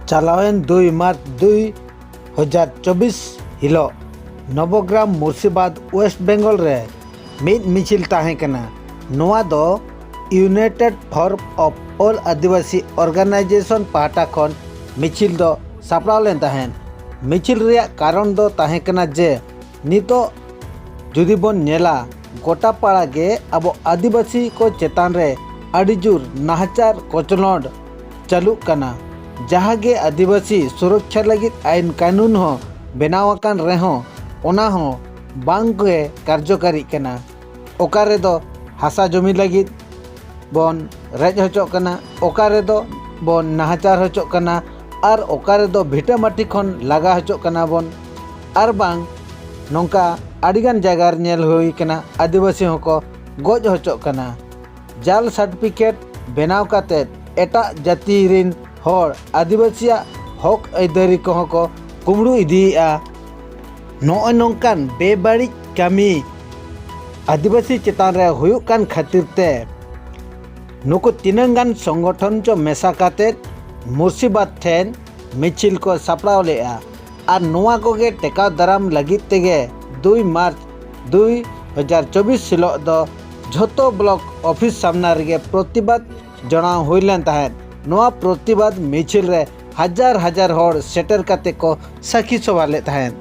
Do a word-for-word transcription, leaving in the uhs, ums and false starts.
ᱪᱟᱞᱟᱣᱮᱱ ᱫᱩᱭ ᱢᱟᱨᱪ ᱫᱩᱭ ᱦᱟᱡᱟᱨ ᱪᱚᱵᱵᱤᱥ ᱦᱤᱞᱳᱜ ᱱᱚᱵᱚᱜᱨᱟᱢ ᱢᱩᱨᱥᱤᱵᱟᱫᱽ ᱳᱭᱮᱥᱴ ᱵᱮᱝᱜᱚᱞ ᱨᱮ ᱢᱤᱫ ᱢᱤᱪᱷᱤᱞ ᱛᱟᱦᱮᱸ ᱠᱟᱱᱟ᱾ ᱱᱚᱣᱟ ᱫᱚ United Forum of All Adivasi Organization ᱯᱟᱦᱴᱟ ᱠᱷᱚᱱ ᱢᱤᱪᱷᱤᱞ ᱫᱚ ᱥᱟᱯᱲᱟᱣ ᱞᱮᱱ ᱛᱟᱦᱮᱸᱫ᱾ ᱢᱤᱪᱷᱤᱞ ᱨᱮᱭᱟᱜ ᱠᱟᱨᱚᱱ ᱫᱚ ᱛᱟᱦᱮᱸ ᱠᱟᱱᱟ ᱡᱮ ᱱᱤᱛᱚᱜ ᱡᱩᱫᱤ ᱵᱚᱱ ᱧᱮᱞᱟ, ᱜᱚᱴᱟ ᱯᱟᱲᱟ ᱜᱮ ᱟᱵᱚ ᱟᱹᱫᱤᱵᱟᱹᱥᱤ ᱠᱚ ᱪᱮᱛᱟᱱ ᱨᱮ ᱟᱹᱰᱤ ᱡᱳᱨ ᱱᱟᱦᱟᱪᱟᱨ ᱠᱚᱪᱞᱚᱱ ᱪᱟᱹᱞᱩᱜ ᱠᱟᱱᱟ᱾ ᱡᱟᱦᱟᱸ ᱜᱮ ᱟᱹᱫᱤᱵᱟᱹᱥᱤ ᱥᱩᱨᱚᱠᱪᱷᱟ ᱞᱟᱹᱜᱤᱫ ᱟᱹᱭᱤᱱ ᱠᱟᱹᱱᱩᱱ ᱦᱚᱸ ᱵᱮᱱᱟᱣ ᱟᱠᱟᱱ ᱨᱮᱦᱚᱸ, ᱚᱱᱟ ᱦᱚᱸ ᱵᱟᱝ ᱜᱮ ᱠᱟᱨᱡᱚᱠᱟᱨᱤᱜ ᱠᱟᱱᱟ᱾ ᱚᱠᱟ ᱨᱮᱫᱚ ᱦᱟᱥᱟ ᱡᱚᱢᱤ ᱞᱟᱹᱜᱤᱫ ᱵᱚᱱ ᱨᱮᱡ ᱦᱚᱪᱚᱜ ᱠᱟᱱᱟ, ᱚᱠᱟ ᱨᱮᱫᱚ ᱵᱚᱱ ᱱᱟᱦᱟᱪᱟᱨ ᱦᱚᱪᱚᱜ ᱠᱟᱱᱟ, ᱟᱨ ᱚᱠᱟ ᱨᱮᱫᱚ ᱵᱷᱤᱴᱟᱹ ᱢᱟᱹᱴᱤ ᱠᱷᱚᱱ ᱞᱟᱜᱟ ᱦᱚᱪᱚᱜ ᱠᱟᱱᱟ ᱵᱚᱱ, ᱟᱨ ᱵᱟᱝ ᱱᱚᱝᱠᱟ ᱟᱹᱰᱤᱜᱟᱱ ᱡᱟᱭᱜᱟ ᱨᱮ ᱧᱮᱞ ᱦᱩᱭ ᱠᱟᱱᱟ, ᱟᱹᱫᱤᱵᱟᱹᱥᱤ ᱦᱚᱸᱠᱚ ᱜᱚᱡ ᱦᱚᱪᱚᱜ ᱠᱟᱱᱟ᱾ ᱡᱟᱞ ᱥᱟᱨᱴᱤᱯᱷᱤᱠᱮᱴ ᱵᱮᱱᱟᱣ ᱠᱟᱛᱮᱫ ᱮᱴᱟᱜ ᱡᱟᱹᱛᱤ ᱨᱤᱱ ᱦᱚᱲ ᱟᱹᱫᱤᱵᱟᱹᱥᱤᱭᱟᱜ ᱦᱚᱠ ᱟᱹᱭᱫᱟᱹᱨᱤ ᱠᱚᱦᱚᱸ ᱠᱚ ᱠᱩᱢᱵᱽᱲᱩ ᱤᱫᱤᱭᱮᱫᱼᱟ᱾ ᱱᱚᱜᱼᱚᱭ ᱱᱚᱝᱠᱟᱱ ᱵᱮᱵᱟᱹᱲᱤᱡ ᱠᱟᱹᱢᱤ ᱟᱹᱫᱤᱵᱟᱹᱥᱤ ᱪᱮᱛᱟᱱ ᱨᱮ ᱦᱩᱭᱩᱜ ᱠᱟᱱ ᱠᱷᱟᱹᱛᱤᱨ ᱛᱮ ᱱᱩᱠᱩ ᱛᱤᱱᱟᱹᱝ ᱜᱟᱱ ᱥᱚᱝᱜᱚᱴᱷᱚᱱ ᱪᱚ ᱢᱮᱥᱟ ᱠᱟᱛᱮᱫ ᱢᱩᱨᱥᱤᱵᱟᱫᱽ ᱴᱷᱮᱱ ᱢᱤᱪᱷᱤᱞ ᱠᱚ ᱥᱟᱯᱲᱟᱣ ᱞᱮᱫᱼᱟ᱾ ᱟᱨ ᱱᱚᱣᱟ ᱠᱚᱜᱮ ᱴᱮᱠᱟᱣ ᱫᱟᱨᱟᱢ ᱞᱟᱹᱜᱤᱫ ᱛᱮᱜᱮ ᱫᱩᱭ ᱢᱟᱨᱪ ᱫᱩᱭ ᱦᱟᱡᱟᱨ ᱪᱚᱵᱵᱤᱥ ᱦᱤᱞᱳᱜ ᱫᱚ ᱡᱷᱚᱛᱚ ᱵᱞᱚᱠ ᱚᱯᱷᱤᱥ ᱥᱟᱢᱱᱟ ᱨᱮᱜᱮ ᱯᱨᱚᱛᱤᱵᱟᱫᱽ ᱡᱟᱱᱟᱣ ᱦᱩᱭ ᱞᱮᱱ ᱛᱟᱦᱮᱸᱫ᱾ ᱱᱚᱣᱟ ᱯᱨᱚᱛᱤᱵᱟᱫᱽ ᱢᱤᱪᱷᱤᱞ ᱨᱮ ᱦᱟᱡᱟᱨ ᱦᱟᱡᱟᱨ ᱦᱚᱲ ᱥᱮᱴᱮᱨ ᱠᱟᱛᱮ ᱠᱚ ᱥᱟᱹᱠᱷᱤ ᱥᱚᱵᱷᱟ ᱞᱮᱫ ᱛᱟᱦᱮᱸᱫ᱾